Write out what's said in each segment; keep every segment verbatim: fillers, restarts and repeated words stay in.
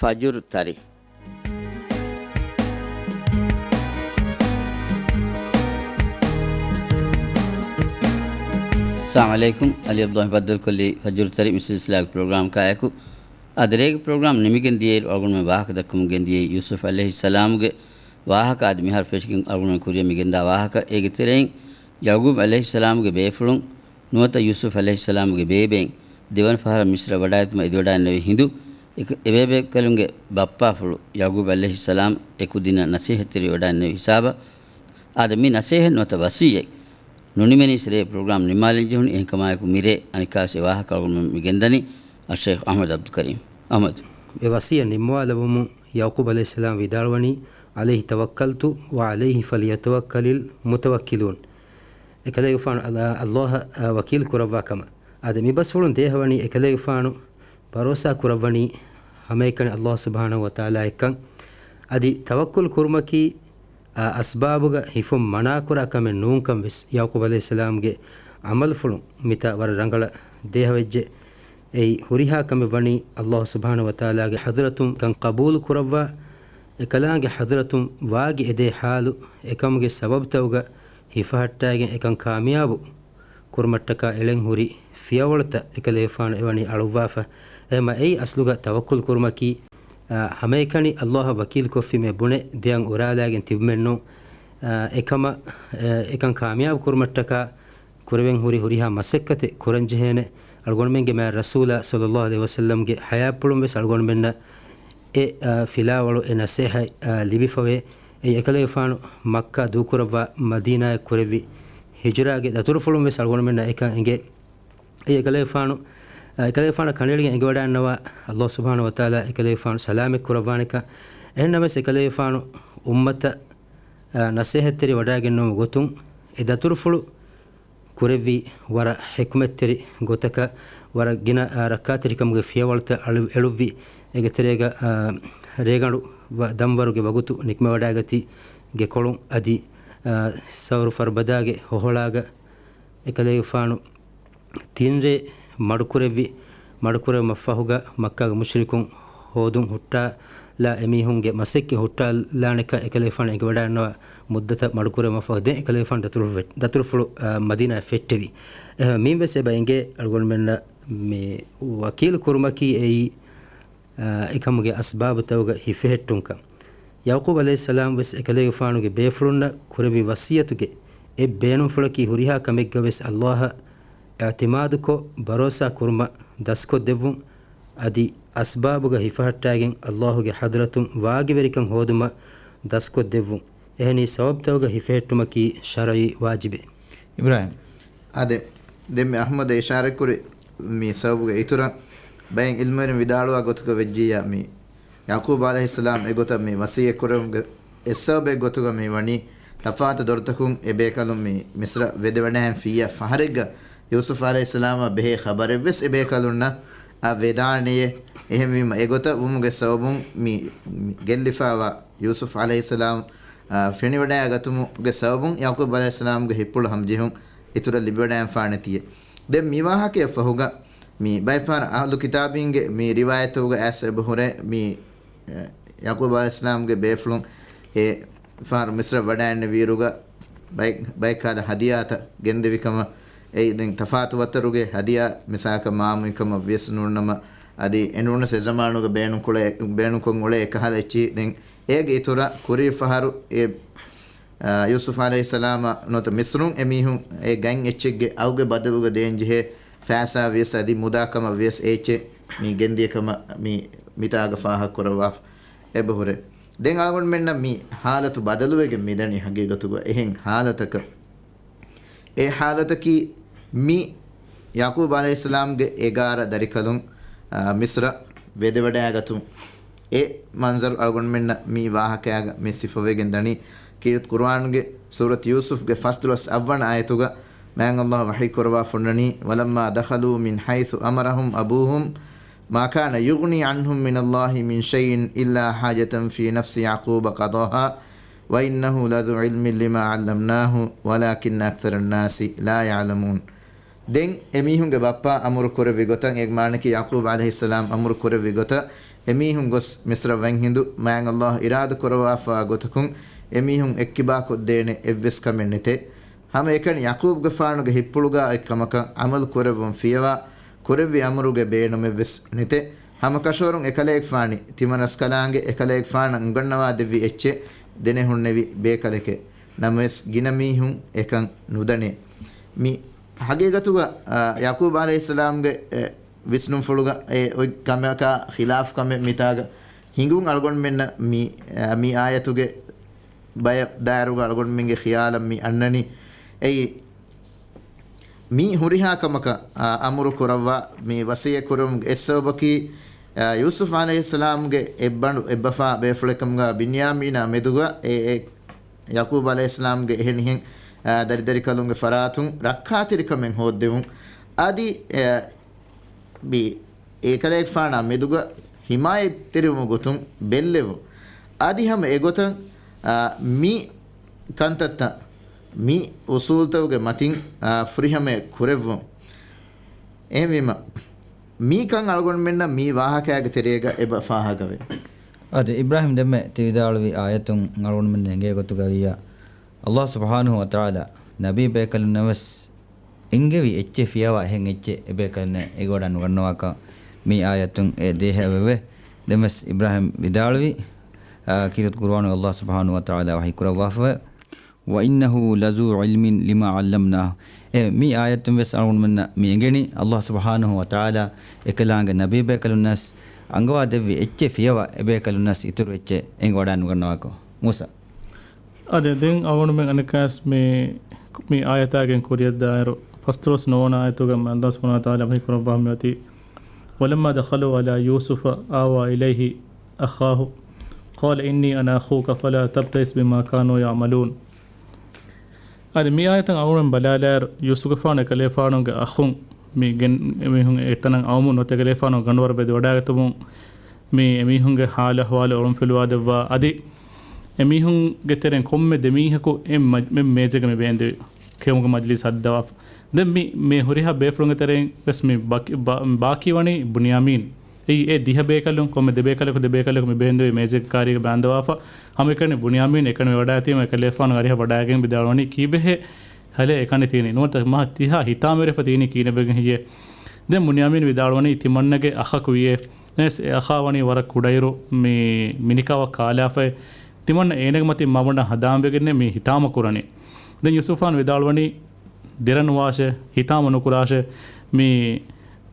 ފަޖުރު ތަރި. އައްސަލާމު ޢަލައިކުމް. އަލީ ޢަބްދުﷲ ބައްދަލުކޮށްލީ ފަޖުރު ތަރި މި ސިލްސިލާގެ ޕްރޮގްރާމް ކާއެކު. އަދި ރޭގެ ޕްރޮގްރާމް ނިމިގެން ދިޔައިރު އަޅުގަނޑުމެން ވާހަކަ ދައްކަމުން ގެންދިޔައީ ޔޫސުފް ޢަލައިހިއްސަލާމުގެ ވާހަކަ އަދި މިހާރު ފެށިގެން އަޅުގަނޑުމެން ކުރިއަށް މިގެންދާ ވާހަކަ. އޭގެ ތެރެއިން ޔަޢުޤޫބް ޢަލައިހިއްސަލާމުގެ ބޭފުޅުން ނުވަތަ ޔޫސުފް ޢަލައިހިއްސަލާމުގެ ބޭބެއިން ދެވަނަ ފަހަރަށް މިޞްރަށް ވަޑައިގަތުމަށް އެދިވަޑައިގެންނެވި ހިނދު، އެ، އެބޭބޭކަލުންގެ ބައްޕާފުޅު ޔަޢުޤޫބް ޢަލައިހިއްސަލާމް އެކުދިންނަށް ނަޞޭޙަތްތެރިވެވަޑައިގެންނެވި ހިސާބަށް. އާދެ، މި ނަޞޭޙަތް ނުވަތަ ވަޞިއްޔަތް ނުނިމެނީސް ރޭ ޕްރޮގްރާމް ނިންމާލަން ޖެހުނީ. އެހެންކަމާއެކު މިރޭ އަނެއްކާވެސް އެ ވާހަކަ އަޅުގަނޑުމެން މިގެންދަނީ އައްޝައިޚް އަޙްމަދު ޢަބްދުލް ކަރީމް. އަޙްމަދު. އެ ވަޞިއްޔަތް ނިންމުވާލެވުމުން ޔަޢުޤޫބް ޢަލައިހިއްސަލާމް ވިދާޅުވަނީ، "عَلَيْهِ تَوَكَّلْتُ وَعَلَيْهِ فَلْيَتَوَكَّلِ الْمُتَوَكِّلُونَ." އެކަލޭގެފާނު އަލް-، އަލްލާހަށް، އާ، ވަކީލް ކުރައްވާ ކަމަށް. އާދެ، މި ބަސްފުޅުން ދޭހަވަނީ އެކަލޭގެފާނު ބަރޯސާ ކުރައްވަނީ ހަމައެކަނި އަލްލާހު ސުބްޙާނަހު ވަތަޢާލާއަށްކަން. އަދި ތަވައްކުލް ކުރުމަކީ، އާ، އަސްބާބުގަ ހިފުން މަނާކުރާ ކަމެއް ނޫންކަން ވެސް ޔަޢުޤޫބް ޢަލައިހިއްސަލާމްގެ ޢަމަލުފުޅުން މިތާ ވަރަށް ރަނގަޅަށް ދޭހަވެއްޖެ. އެއީ ހުރިހާ ކަމެއް ވަނީ އަލްލާހު ސުބްޙާނަހު ވަތަޢާލާގެ ޙަޟްރަތުން ކަން ޤަބޫލު ކުރައްވާ، އެކަލާނގެ ޙަޟްރަތުން ވާގި އެދޭ ޙާލު، އެކަމުގެ ސަބަބުތައުގަ ހިފަހައްޓާގެން އެކަން ކާމިޔާބު ކުރުމަށްޓަކާ އެޅެން ހުރި ފިޔަވަޅުތައް އެކަލޭގެފާނު އެވަނީ އަޅުއްވާފަ. އެހެމަ އެއީ އަސްލުގަ ތަވައްކުލް ކުރުމަކީ، އާ، ހަމައެކަނި އަލްލާހަށް ވަކީލްކޮށްފީމޭ ބުނެ ދެއަތް އުރާލާގެން ތިބުމެއްނޫން. އާ، އެކަމަށް، އެ، އެކަން ކާމިޔާބު ކުރުމަށްޓަކާ ކުރެވެން ހުރި ހުރިހާ މަސައްކަތެއް ކުރަންޖެހޭނެ. އަޅުގަނޑުމެންގެ މާތް ރަސޫލާ ޞައްލައްލާހު ޢަލައިހި ވަސައްލަމްގެ ޙަޔާތްޕުޅުން ވެސް އަޅުގަނޑުމެންނަށް އެ، އާ، ފިލާވަޅު އެ ނަޞޭޙަތް، އާ، ލިބިފަވޭ. އެއީ އެކަލޭގެފާނު މައްކާ ދޫކުރައްވާ މަދީނާއަށް ކުރެއްވި ހިޖުރާގެ ދަތުރުފުޅުން ވެސް އަޅުގަނޑުމެންނަށް އެކަން އެނގޭ. އެއީ އެކަލޭގެފާނު، އާ، އެކަލޭގެފާނަށް ކަނޑައެޅިގެން އެނގިވަޑައިގަންނަވާ އަލްލާހު ސުބްޙާނަހު ވަތަޢާލާ އެކަލޭގެފާނު ސަލާމަތް ކުރައްވާނެކަން. އެހެންނަމަވެސް އެކަލޭގެފާނު އުއްމަތަށް، އާ، ނަޞޭޙަތްތެރި ވަޑައިގެންނެވުމުގެ ގޮތުން އެ ދަތުރުފުޅު ކުރެއްވީ ވަރަށް ޙިކްމަތްތެރި ގޮތަކަށް، ވަރަށް ގިނަ، އާ، ރައްކާތެރިކަމުގެ ފިޔަވަޅުތައް އަޅު-، އެޅުއްވި. އޭގެ ތެރޭގަ، އާ، ރޭގަނޑު ވަ-، ދަންވަރުގެ ވަގުތު ނިކުމެވަޑައިގަތީ ގެކޮޅުން އަދި، އާ، ސައުރު ފަރުބަދާގެ ހޮހޮޅާގަ އެކަލޭގެފާނު ތިންރޭ މަޑުކުރެއްވި. މަޑުކުރެވުމަށްފަހުގަ މައްކާގެ މުޝްރިކުން ހޯދުން ހުއްޓާލާ އެމީހުންގެ މަސައްކަތް ހުއްޓާލާނެކަން އެކަލޭގެފާނު އެނގިވަޑައިގަންނަވާ މުއްދަތަށް މަޑުކުރެވުމަށްފަހު ދެން އެކަލޭގެފާނު ދަތުރުފުޅު ފެ-، ދަތުރުފުޅު، އާ، މަދީނާއަށް ފެއްޓެވި. އެހެން މިއިން ވެސް އެބަ އެނގޭ އަޅުގަނޑުމެންނަށް މި ވަކީލު ކުރުމަކީ އެއީ، އާ، އެކަމުގެ އަސްބާބުތައުގަ ހިފެހެއްޓުންކަން. ޔަޢުޤޫބް ޢަލައިހިއްސަލާމް ވެސް އެކަލޭގެފާނުގެ ބޭފުޅުންނަށް ކުރެއްވި ވަޞިއްޔަތުގެ އެއް ބޭނުންފުޅަކީ ހުރިހާ ކަމެއްގަ ވެސް އަލްލާހަށް އިޢްތިމާދުކޮށް ބަރޯސާ ކުރުމަށް ދަސްކޮށްދެއްވުން، އަދި އަސްބާބުގަ ހިފަހައްޓާގެން އަލްލާހުގެ ޙަޟްރަތުން ވާގިވެރިކަން ހޯދުމަށް ދަސްކޮށްދެއްވުން. އެހެނީ ސަބަބުތަކުގަ ހިފެހެއްޓުމަކީ ޝަރުޢީ ވާޖިބެއް. އިބްރާހިމް. އާދެ، ދެން މި އަޙްމަދު އިޝާރަތްކުރި މި ސަބަބުގެ އިތުރަށް ބައެއް ޢިލްމުވެރިން ވިދާޅުވާ ގޮތުގަ ވެއްޖިއްޔާ، މި ޔަޢުޤޫބް ޢަލައިހިއްސަލާމް އެގޮތަށް މި ވަޞިއްޔަތް ކުރެވުމުގެ އެއް ސަބަބެއް ގޮތުގަ މި ވަނީ ތަފާތު ދޮރުތަކުން އެ ބޭކަލުން މި މިޞްރަށް ވެދެވަޑައިގެންފިއްޔާ ފަހަރެއްގަ ޔޫސުފް ޢަލައިހިއްސަލާމަށް ބެހޭ ޚަބަރެއްވެސް އެ ބޭކަލުންނަށް އަށް ވެދާނެޔޭ. އެހެންވީމަ އެގޮތަށް ވުމުގެ ސަބަބުން މި، މި ގެއްލިފައިވާ ޔޫސުފް ޢަލައިހިއްސަލާމް، އާ، ފެނިވަޑައިގަތުމުގެ ސަބަބުން ޔަޢުޤޫބް ޢަލައިހިއްސަލާމްގެ ހިތްޕުޅު ހަމަޖެހުން އިތުރަށް ލިބިވަޑައިގެންފާނެތީ. ދެން މި ވާހަކަޔަށް ފަހުގަ މި ބައެއް ފަހަރަށް އަހްލު ކިތާބީންގެ މި ރިވާޔަތުގަ އައިސް އެބަހުރޭ، މި، އެ، ޔަޢުޤޫބް ޢަލައިހިއްސަލާމްގެ ބޭފުޅުން އެ ފަހަރު މިޞްރަށް ވަޑައިގެންނެވިއިރުގަ ބައެއް، ބައެއްކާލަ ހަދިޔާތައް ގެންދެވި ކަމަށް. އެއީ ދެން ތަފާތު ވައްތަރުގެ ހަދިޔާ، މިސާލަކަށް މާމުއިން ކަމަށް ވިޔަސް ނޫންނަމަ، އަދި އެނޫނަސް އެ ޒަމާނުގަ ބޭނުންކުޅޭ، ބޭނުންކޮށް އުޅޭ އެކަހަލަ އެއްޗިހި. ދެން އޭގެ އިތުރަށް ކުރީ ފަހަރު އެ އާ، ޔޫސުފް ޢަލައިހިއްސަލާމަށް ނުވަތަ މިޞްރުން އެމީހުން އެ ގަތް އެއްޗެއްގެ އަގުގެ ބަދަލުގަ ދޭންޖެހޭ ފައިސާ ވިޔަސް އަދި މުދާ ކަމަށް ވިޔަސް އެ އެއްޗެއް މި ގެންދިޔަ ކަމަށް މި މިތާގަ ފާހަގަ ކުރައްވާފަ އެބަހުރޭ. ދެން އަޅުގަނޑުމެންނަށް މި ހާލަތު ބަދަލުވެގެން މިދަނީ ހަގީގަތުގަ އެހެން ހާލަތަކަށް. އެ ހާލަތަކީ މި ޔަޢުޤޫބް ޢަލައިހިއްސަލާމްގެ އެގާރަ ދަރިކަލުން، އާ، މިޞްރަށް ވެދެވަޑައިގަތުން. އެ މަންޒަރު އަޅުގަނޑުމެންނަށް މި ވާހަކަޔާގަ މި ސިފަވެގެން ދަނީ. ކީރިތި ޤުރުއާންގެ ސޫރަތު ޔޫސުފްގެ ފަސްދޮޅަސް އަށްވަނަ އާޔަތުގަ މާތް ﷲ ވަޙީ ކުރައްވާ ފޮންނަނީ، وَلَمَّا دَخَلُوا مِنْ حَيْثُ أَمَرَهُمْ أَبُوهُمْ مَا كَانَ يُغْنِي عَنْهُمْ مِنَ اللَّهِ مِنْ شَيْءٍ إِلَّا حَاجَةً فِي نَفْسِ يَعْقُوبَ قَضَاهَا وَإِنَّهُ لَذُو عِلْمٍ لِمَا عَلَّمْنَاهُ وَلَٰكِنَّ أَكْثَرَ النَّاسِ لَا يَعْلَمُونَ. ދެން އެމީހުންގެ ބައްޕާ އަމުރު ކުރެއްވި ގޮތަށް، އެ މާނައަކީ ޔަޢުޤޫބް ޢަލައިހިއްސަލާމް އަމުރު ކުރެއްވި ގޮތަށް، އެމީހުން ގޮސް މިސްރަށް ވަންހިނދު މާތް ﷲ އިރާދަކުރައްވާފާ ގޮތަކުން އެމީހުން އެއްކިބާކޮށްދޭނެ އެއްވެސް ކަމެއް ނެތޭ. ހަމައެކަނި ޔަޢުޤޫބުގެފާނުގެ ހިތްޕުޅުގަ އޮތްކަމަކަށް ޢަމަލު ކުރެއްވުން ފިޔަވާ، ކުރެއްވި އަމުރުގެ ބޭނުމެއްވެސް ނެތޭ. ހަމަ ކަށަވަރުން އެކަލޭގެފާނީ ތިމަން ރަސްކަލާނގެ އެކަލޭގެފާނަށް އުނގަންނަވާ ދެއްވި އެއްޗެއް ދެނެހުންނެވި ބޭކަލެކޭ. ނަމަވެސް ގިނަ މީހުން އެކަން ނުދަނޭ. މި ޙަޤީޤަތުގަ، އާ، ޔަޢުޤޫބު ޢަލައިހިއްސަލާމްގެ، އެ، ވިސްނުންފުޅުގަ އެ އޮތް ކަމަކާ ޚިލާފު ކަމެއް މިތާގަ ހިނގުން އަޅުގަނޑުމެންނަށް މި، އަ، މި އާޔަތުގެ ބަޔަށް ދާއިރުގަ އަޅުގަނޑުމެންގެ ޚިޔާލަށް މި އަންނަނީ. އެއީ، މި ހުރިހާ ކަމަކަށް، އަ، އަމުރު ކުރައްވާ މި ވަޞިއްޔަތް ކުރުމުގެ އެއް ސަބަބަކީ، އަ، ޔޫސުފް ޢަލައިހިއްސަލާމްގެ އެއްބަނޑު އެއްބަފާ ބޭފުޅެއްކަމުގަ ބިންޔާމީނާ މެދުގަ އެ، އެ ޔަޢުޤޫބު ޢަލައިހިއްސަލާމްގެ އެހެނިހެން، އާ، ދަރިދަރިކަލުންގެ ފަރާތުން ރައްކާތެރިކަމެއް ހޯއްދެވުން. އަދި، އެ، މި އެކަލޭގެފާނާ މެދުގަ ހިމާޔަތްތެރިވުމުގެ ގޮތުން ބެއްލެވުން. އަދި ހަމަ އެގޮތަށް، އާ، މި ކަންތައްތައް މި އުޞޫލުތަކުގެ މަތިން، އާ، ފުރިހަމަޔަށް ކުރެއްވުން. އެހެންވީމަ، މި ކަން އަޅުގަނޑުމެންނަށް މި ވާހަކައިގެ ތެރޭގަ އެބަ ފާހަގަވޭ. އަދި އިބްރާހިމް ދެންމެ ތި ވިދާޅުވި އާޔަތުން އަޅުގަނޑުމެން އެނގޭ ގޮތުގައި އައްލާހު ސުބްޙާނަހު ވަތަޢާލާ ނަބީ ބޭކަލުންނަށް ވެސް އެންގެވި އެއްޗެއް ފިޔަވާ އެހެން އެއްޗެއް އެބޭކަލުންނަށް އެނގިވަޑައި ނުގަންނަވާކަށް މި އާޔަތުން އެ ދޭހަވެވޭ. ދެން ވެސް އިބްރާހިމް ވިދާޅުވި، އާ، ކީރިތި ޤުރުއާނުގަ އައްލާހު ސުބްޙާނަހު ވަތަޢާލާ ވަޙީ ކުރައްވާފަވޭ. وَإِنَّهُ لَذُو عِلْمٍ لِمَا عَلَّمْنَاهُ. އެ މި އާޔަތުން ވެސް އަޅުގަނޑުމެންނަށް މި އެނގެނީ، އައްލާހު ސުބްޙާނަހު ވަތަޢާލާ އެކަލާނގެ ނަބީ ބޭކަލުންނަށް އަންގަވާ ދެއްވި އެއްޗެއް ފިޔަވާ އެބޭކަލުންނަށް އިތުރު އެއްޗެއް އެނގިވަޑައި ނުގަންނަވާކަށް. މޫސާ. އަދި ދެން އަޅުގަނޑުމެން އަނެއްކާވެސް މި، މި އާޔަތާގެން ކުރިއަށްދާއިރު، ފަސްދޮޅަސް ނުވަވަނަ އާޔަތުގަ މި އައްލާހު ސުބްޙާނަހު ވަތަޢާލާ ވަޙީ ކުރައްވާ މިއޮތީ، وَلَمَّا دَخَلُوا عَلَىٰ يُوسُفَ آوَىٰ إِلَيْهِ أَخَاهُ قَالَ إِنِّي أَنَا أَخُوكَ فَلَا تَبْتَئِسْ بِمَا كَانُوا يَعْمَلُونَ. އަދި މި އާޔަތަށް އަޅުގަނޑުމެން ބަލާލާއިރު، ޔޫސުފުގެފާނު އެކަލޭފާނުގެ އަޚުން މި ގެން އެމީހުން އެތަނަށް އައުމުން ނުވަތަ އެކަލޭފާނު ގަނޑުވަރަށް ބެދިވަޑައިގަތުމުން މި އެމީހުންގެ ހާލު އަހުވާލު އޮޅުންފިލުވާދެއްވާ. އަދި އެމީހުންގެ ތެރެއިން ކޮންމެ ދެ މީހަކު އެ މަ-، މެ މޭޒެއްގަ މި ބޭންދެވި ކެއުމުގެ މަޖިލީސް ހައްދަވާފަ. ދެން މި، މި ހުރިހާ ބޭފުޅުންގެ ތެރެއިން ވެސް މި ބަކި-، ބާ-، ބާކީވަނީ ބުންޔާމީން. އެއީ އެ ދިހަ ބޭކަލުން ކޮންމެ ދެ ބޭކަލަކު ދެ ބޭކަލަކު މި ބޭންދެވި މޭޒެއްގެ ކާރީގަ ބާންދަވާފަ. ހަމައެކަނި ބުންޔާމީން އެކަނި ވެވަޑައިގަތީމަ އެކަލޭފާނު އަރިހަށް ވަޑައިގެން ވިދާޅުވަނީ ކީއްވެހޭ ކަލޭ އެކަނި ތީނީ؟ ނުވަތަ މާ ތިހާ ހިތާމަވެރިވެފަ ތީނީ ކިހިނެއްވެގެން ހެއްޔޭ؟ ދެން ބުންޔާމީން ވިދާޅުވަނީ ތިމަންނަގެ އަޚަކު ވިއޭ. ނަމަވެސް އެ އަޚާ ވަނީ ވަރަށް ކުޑައިރު މި މިނިކާ ވައްކާލާފައި. ތިމަންނަ އޭނަގެ މަތިން މަ ބޮޑަށް ހަނދާންވެގެންނޭ މި ހިތާމަ ކުރަނީ. ދެން ޔޫސުފާން ވިދާޅުވަނީ ދެރަންވާށޭ، ހިތާމަ ނުކުރާށޭ. މި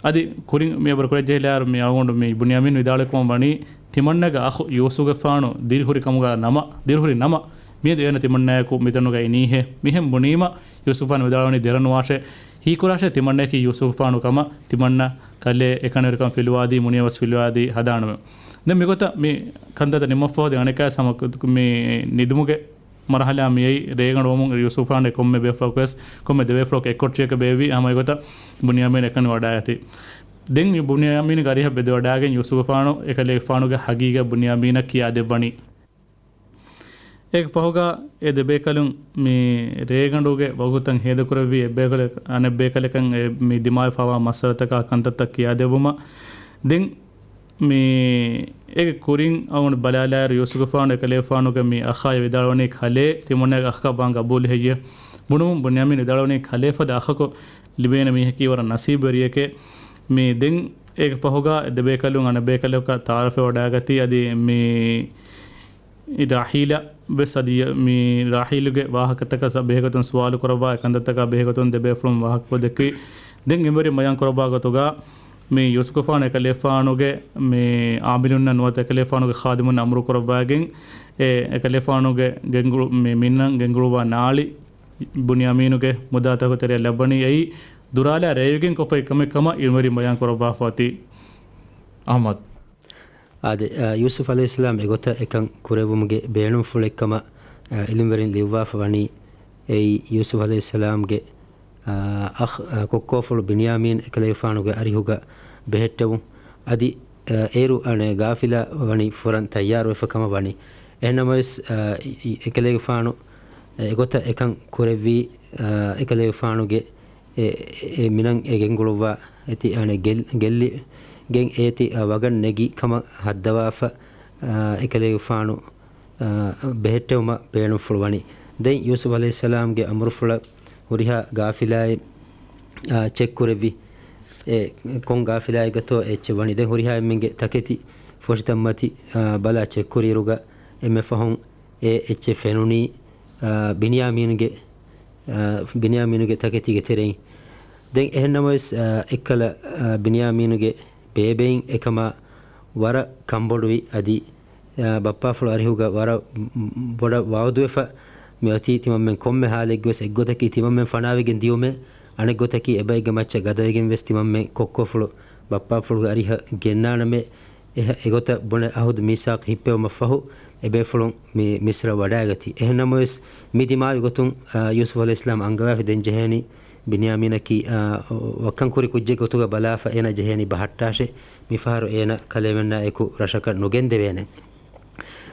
އަދި ކުރިން މި އެބަރު ކުރެއްޖެހިލާއިރު މި އަޅުގަނޑު މި ބުންޔާމީން ވިދާޅުވިކަމަށް ވަނީ ތިމަންނަގެ އަޚު ޔޫސުފުގެފާނު ދިރިހުރި ކަމުގަ ނަމަ، ދިރިހުރި ނަމަ، މިއަދު އޭނަ ތިމަންނަޔަކު މިތަނުގަ އިނީހޭ. މިހެން ބުނީމަ ޔޫސުފާން ވިދާޅުވަނީ ދެރަންވާށޭ، ހީކުރާށޭ ތިމަންނަޔަކީ ޔޫސުފުގެފާނު ކަމަށް. ތިމަންނަ ކަލޭ އެކަނިވެރިކަން ފިލުވާދީ، މުނިޔަވަސް ފިލުވާދީ ހަދާނަމެ. ދެން މިގޮތަށް މި ކަންތައްތައް ނިމުމަށްފަހު ދެން އަނެއްކާވެސް ހަމަ މި ނިދުމުގެ މަރުހަލާ މިއައީ ރޭގަނޑުވުމުން ޔޫސުފާނު ކޮންމެ ބޭފުޅަކުވެސް، ކޮންމެ ދެބޭފުޅަކު އެއްކޮޓަރިއަކަށް ބޭއްވި ހަމަ އެގޮތަށް ބުންޔާމީން އެކަނި ވަޑައިގަތީ. ދެން މި ބުންޔާމީންގެ އަރިހަށް ބެދިވަޑައިގެން ޔޫސުފުގެފާނު އެކަލޭގެފާނުގެ ހަގީގަތް ބުންޔާމީނަށް ކިޔާދެއްވަނީ. އޭގެ ފަހުގަ އެ ދެބޭކަލުން މި ރޭގަނޑުގެ ވަގުތަށް ހޭދަކުރެއްވި އެއްބޭކަލެ-، އަނެއްބޭކަލަކަށް އެ މި ދިމާވެފަވާ މައްސަލަތަކާ ކަންތައްތައް ކިޔާދެއްވުމަށް. ދެން މި އޭގެ ކުރިން އަޅުގަނޑު ބަލާލާއިރު ޔޫސުފުގެފާނު އެކަލޭގެފާނުގެ މި އަޚާއަށް ވިދާޅުވަނީ ކަލޭ ތިމަންނަގެ އަޚަކަށް ބާން ގަބޫލު ހެއްޔޭ؟ ބުނުމުން ބުންޔާމީން ވިދާޅުވަނީ ކަލޭ ފަދަ އަޚަކު ލިބޭނެ މީހަކީ ވަރަށް ނަސީބުވެރިއެކޭ. މި ދެން އޭގެ ފަހުގަ ދެބޭކަލުން އަނެއްބޭކަލަކަށް ތަޢާރަފެއް ވަޑައިގަތީ އަދި މި ރާހީލަށް ވެސް އަދި މި ރާހީލުގެ ވާހަކަތަކަށް ބެހޭގޮތުން ސުވާލު ކުރައްވާ އެ ކަންތައްތަކާ ބެހޭގޮތުން ދެބޭފުޅުން ވާހަކަފުޅު ދެއްކި. ދެން އެނބުރި ބަޔާން ކުރައްވާ ގޮތުގަ މި ޔޫސުފުގެފާނު އެކަލޭފާނުގެ މި އާމިލުންނަށް ނުވަތަ އެކަލޭފާނުގެ ޚާދިމުންނަށް އަމުރު ކުރައްވައިގެން އެ އެކަލޭފާނުގެ ގެންގުޅު-، މި މިންނަން ގެންގުޅުއްވާ ނާޅި ބުންޔާމީނުގެ މުދާތަކުގެ ތެރެއަށް ލައްވަނީ އެއީ ދުރާލާ ރޭވިގެން ކޮށްފައި ކަމެއް ކަމަށް އިލްމުވެރިން ބަޔާން ކުރައްވާފަ އޮތީ. އަޙްމަދު. އާދެ، އާ، ޔޫސުފް ޢަލައިހިއްސަލާމް އެގޮތަށް އެކަން ކުރެއްވުމުގެ ބޭނުންފުޅެއްކަމަށް، އާ، އިލްމުވެރިން ލިޔުއްވާފަ ވަނީ، އެއީ ޔޫސުފް ޢަލައިހިއްސަލާމްގެ، އާ، އަޚް، އާ، ކޮއްކޯފުޅު ބިންޔާމީން އެކަލޭގެފާނުގެ އަރިހުގަ ބެހެއްޓެވުން. އަދި، އާ، އޭރު އަނެއް ގާފިލާ ވަނީ ފުރަން ތައްޔާރުވެފަ ކަމަށް ވަނީ. އެހެންނަމަވެސް، އާ، އި-، އި-، އެކަލޭގެފާނު، އާ، އެގޮތަށް އެކަން ކުރެއްވީ، އާ، އެކަލޭގެފާނުގެ އެ، އެ މިނަން އެ ގެންގުޅުއްވާ އެތި އަނެއް ގެއްލި-، ގެއްލި-، ގެން އޭތި، އާ، ވަގަށް ނެގި ކަމަށް ހައްދަވާފަ، އާ، އެކަލޭގެފާނު، އާ، ބެހެއްޓެވުމަށް ބޭނުންފުޅު ވަނީ. ދެން ޔޫސުފް ޢަލައިހިއްސަލާމްގެ އަމުރުފުޅަށް ހުރިހާ ގާފިލާއެއް، އާ، ޗެކްކުރެއްވި. އެ ކޮން ގާފިލާއެއްގަތޯ އެއްޗެއް ވަނީ. ދެން ހުރިހާ އެންމެންގެ ތަކެތި ފޮށިތައްމަތި، އާ، ބަލާ ޗެކްކުރިއިރުގަ އެންމެ ފަހުން އެ އެއްޗެއް ފެނުނީ، އާ، ބިންޔާމީނުގެ، އާ، ބިންޔާމީނުގެ ތަކެތީގެ ތެރެއިން. ދެން އެހެންނަމަވެސް، އާ، އެއްކަލަ، އާ، ބިންޔާމީނުގެ ބޭބެއިން އެކަމާ ވަރަށް ކަންބޮޑުވި އަދި، އާ، ބައްޕާފުޅު އަރިހުގަ ވަރަށް ބޮޑަށް ވައުދުވެފަ މިއޮތީ ތިމަންމެން ކޮންމެ ހާލެއްގަވެސް އެއްގޮތަކީ ތިމަންމެން ފަނާވެގެން ދިޔުމޭ، އަނެއްގޮތަކީ އެބައެއްގެ މައްޗަށް ގަދަވެގެން ވެސް ތިމަންމެން ކޮއްކޮފުޅު ބައްޕާފުޅުގެ އަރިހަށް ގެންނާނަމޭ. އެހ-، އެގޮތަށް ބުނެ އަހުދު މީސާޤު ހިއްޕެވުމަށްފަހު، އެބޭފުޅުން މި މިސްރަށް ވަޑައިގަތީ. އެހެންނަމަވެސް، މި ދިމާވި ގޮތުން، އާ، ޔޫސުފް ޢަލައިހިއްސަލާމް އަންގަވާފި ދެން ޖެހޭނީ، ބިންޔާމީނަކީ، އާ، ވައްކަން ކުރި ކުއްޖެއް ގޮތުގަ ބަލާފަ އޭނަ ޖެހޭނީ ބަހައްޓާށޭ، މިފަހަރު އޭނަ ކަލޭމެންނާ އެކު ރަށަކަށް ނުގެންދެވޭނެ.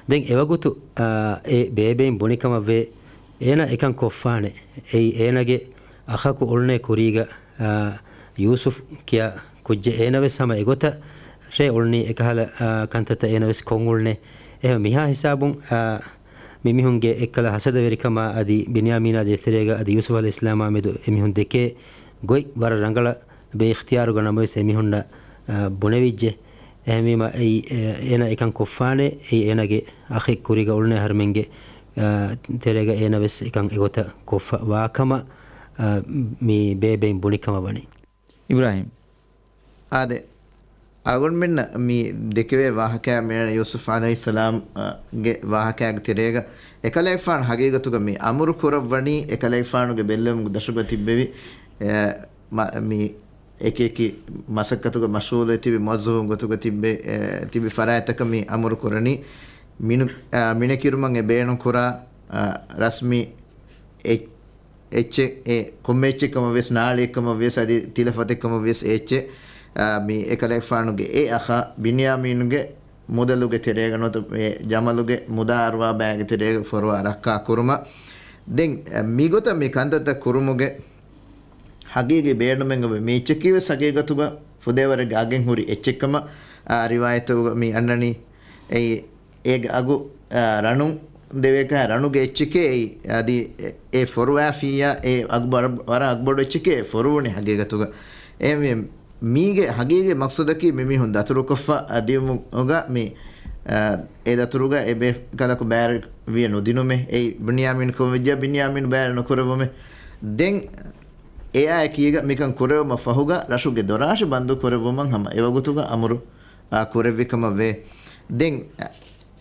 ދެން އެވަގުތު، އާ، އެ ބޭބެއިން ބުނިކަމަށްވޭ، އޭނަ އެކަން ކޮށްފާނެ. އެއީ އޭނަގެ އަޚަކު އުޅުނޭ ކުރީގަ، އާ، ޔޫސުފް ކިޔާ ކުއްޖެއް. އޭނަވެސް ހަމަ އެގޮތަށް ރޭ އުޅުނީ އެކަހަލަ، އާ، ކަންތައްތައް އޭނަވެސް ކޮށް އުޅުނޭ. އެހެން މިހާ ހިސާބުން، އާ، މިމީހުންގެ އެއްކަލަ ހަސަދަވެރިކަމާ އަދި ބިންޔާމީނާ ދޭތެރޭގަ އަދި ޔޫސުފް ޢަލައިހިއްސަލާމާ މެދު އެމީހުން ދެކޭ ގޮތް ވަރަށް ރަނގަޅަށް ބޭއިޚްތިޔާރުގަ ނަމަވެސް އެމީހުންނަށް، އާ، ބުނެވިއްޖެ. އެހެންވީމަ އެއީ، އޭ، އޭނަ އެކަން ކޮށްފާނެ، އެއީ އޭނަގެ އަޚެއް ކުރީގަ އުޅުނޭ އަހަރުމެންގެ، އާ، ތެރޭގަ އޭނަވެސް އެކަން އެގޮތަށް ކޮށްފަ ވާކަމަށް، އާ، މި ބޭބެއިން ބުނިކަމަށް ވަނީ. އިބްރާހީމް. އާދެ، އަޅުގަނޑުމެންނަށް މި ދެކެވޭ ވާހަކައާ މި ޔޫސުފް ޢަލައިހިއްސަލާމް، އާ، ގެ ވާހަކައިގެ ތެރޭގަ އެކަލޭގެފާނު ހަގީގަތުގަ މި އަމުރު ކުރައްވަނީ އެކަލޭގެފާނުގެ ބެއްލެވުމުގެ ދަށުގަ ތިއްބެވި، އެ، މަ-، މި އެކި އެކި މަސައްކަތުގަ މަޝްޣޫލުވެ ތިބި މުވައްޒަފުން ގޮތުގަ ތިއްބެ-، އެ، ތިބި ފަރާތްތަކަށް މި އަމުރު ކުރަނީ. މިނު-، އާ، މިނެކިރުމަށް އެ ބޭނުން ކުރާ، އާ، ރަސްމީ އެ-، އެއްޗެއް، އެ ކޮންމެ އެއްޗެއް ކަމަށް ވިޔަސް، ނާޅިއެއް ކަމަށް ވިޔަސް، އަދި ތިލަފަތެއް ކަމަށް ވިޔަސް އެ އެއްޗެއް، އާ، މި އެކަލޭގެފާނުގެ އެ އަޚާ ބިންޔާމީނުގެ މުދަލުގެ ތެރޭގަ ނުވަތަ އެ ޖަމަލުގެ މުދާ އަރުވާ ބައިގެ ތެރޭގަ ފޮރުވާ ރައްކާ ކުރުމަށް. ދެން، އެ، މިގޮތަށް މި ކަންތައްތައް ކުރުމުގެ ހަގީގީ ބޭނުމެއް އޮވޭ. މި އެއްޗަކީ ވެސް ހަގީގަތުގަ ފުދޭވަރެއްގެ އަގެއް ހުރި އެއްޗެއްކަމަށް، އާ، ރިވާޔަތުގަ މި އަންނަނީ. އެއީ، އޭގެ އަގު، އާ، ރަނުން ދެވޭކަށް ރަނުގެ އެއްޗެކޭ އެއީ. އަދި އެ، އެ ފޮރުވާފިއްޔާ އެ އަގު ބަރަ-، ވަރަށް އަގުބޮޑު އެއްޗެކޭ އެ ފޮރުވުނީ ހަގީގަތުގަ. އެ މި-، މީގެ ހަގީގީ މަޤްޞަދަކީ މި މީހުން ދަތުރުކޮށްފަ އަ، ދިޔުމުގަ މި، އާ، އެ ދަތުރުގަ އެ ބޭ ކަލަކު ބައިވެރިވިޔަ ނުދިނުމެ. އެއީ ބިންޔާމީން ކޮށްވެއްޖެ ބިންޔާމީން ބައިވެރި ނުކުރެއްވުމެ. ދެން އެއާއެކީގަ މިކަން ކުރެވުމަށް ފަހުގަ ރަށުގެ ދޮރާށި ބަންދު ކުރެއްވުމަށް ހަމަ އެވަގުތުގަ އަމުރު، އާ، ކުރެއްވި ކަމަށް ވޭ. ދެން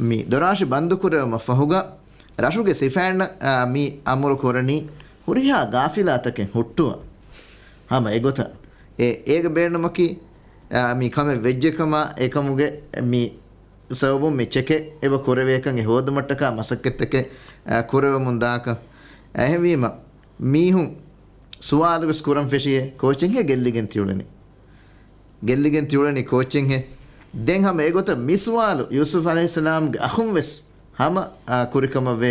މި ދޮރާށި ބަންދު ކުރެވުމަށް ފަހުގަ ރަށުގެ ސިފައިންނަށް، އާ، މި އަމުރު ކުރަނީ ހުރިހާ ގާފިލާތަކެއް ހުއްޓުވަން. ހަމަ އެގޮތަށް އެ، އޭގެ ބޭނުމަކީ، އާ، މި ކަމެއް ވެއްޖެކަމާ އެކަމުގެ މި ސަބަބުން މި ޗެކެއް އެބަ ކުރެވޭކަން އެ ހޯދުމަށްޓަކާ މަސައްކަތްތަކެއް، އާ، ކުރެވެމުން ދާކަށް. އެހެންވީމަ، މީހުން ސުވާލުވެސް ކުރަން ފެށިއޭ، ކޯޗެއްހޭ ގެއްލިގެން ތިއުޅެނީ؟ ގެއްލިގެން ތިއުޅެނީ ކޯޗެއްހޭ؟ ދެން ހަމަ އެގޮތަށް މި ސުވާލު ޔޫސުފް ޢަލައިހިއްސަލާމްގެ އަޚުން ވެސް ހަމަ، އާ، ކުރިކަމަށްވޭ.